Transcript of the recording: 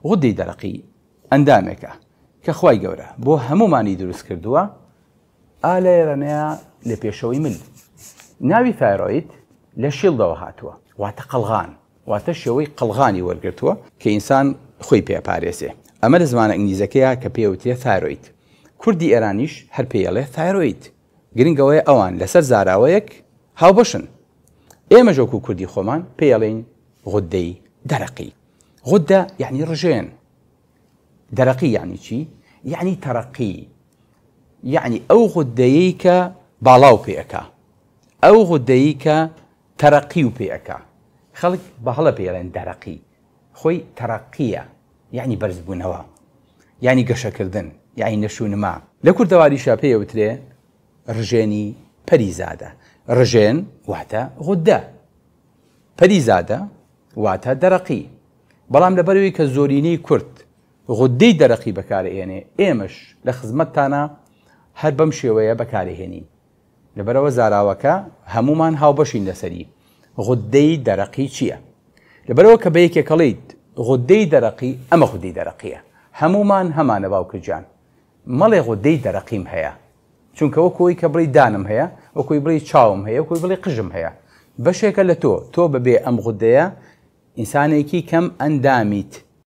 غودەی دەرەقی ئەندامێکە کە خوای گەورە بۆ هەموومانی دروست کردووە، ئا لێرەنەیە لە پێشەوەی مل. ناوی ثایرۆید لە شیڵدەوە هاتووە، واتە قەڵغان، واتە شێوەی قەڵغانی وەرگرتووە کە ئینسان خۆی پێ ئەپارێزێ. ئەمە لە زمانە ئینگلیزەکەیە کە پێی ئەوترێ ثایرۆید. کوردی ئێرانیش هەر پێی ئەڵێ ثایرۆید. گرنگ ئەوەیە ئەوان لەسەر زاراوەیەک هاوبەشن. ئێمەش وەکوو کوردی خۆمان پێی ئەڵێین غوددەی دەرەقی. غوددە یەعنی ڕژێن. دەرەقی یەعنی چی؟ یەعنی تەرەقی. یەعنی ئەو غوددەیەی کە باڵاو پێ ئەکا. ئەو غوددەیەی کە تەرەقیو پێ ئەکا. خەڵک بە هەڵە پێی ئەڵێن دەرەقی. خۆی تەرەقییە یەعنی بەرزبوونەوە. یەعنی گەشەکردن. یەعنی نەشونما. لە کوردەواریشا پێی ئەوترێ ڕژێنی پەریزادە. ڕژێن واتە غوددە. پەریزادە واتە دەرەقی. بەڵام لەبەرئەوەی کە زۆرینەی کورد غوددەی دەرەقی بەکارئەهێنێ ئێمەش لە خزمەتتانا هەر بەم شێوەیە بەکارئەهێنین. لەبەرئەوە زاراوەکە هەموومان هاوبەشین لەسەری. غوددەی دەرەقی چییە؟ لەبەرئەوە کە بە یەکێک ئەڵێیت غوددەی دەرەقی ئەمە غوددەی دەرەقییە. هەموومان هەمانە باوکە گیان. مەڵێ غوددەی دەرەقیم هەیە. چونکە وەکو ئەوەی کە بڵێی دانم هەیە، وەکو ئەوەی بڵێی چاوم هەیە، وەکو ئەوەی بڵێی قژم هەیە. بەشێکە لە تۆ. تۆ بەبێ ئەم غوددەیە ئینسانێکی کەم ئەندامیت.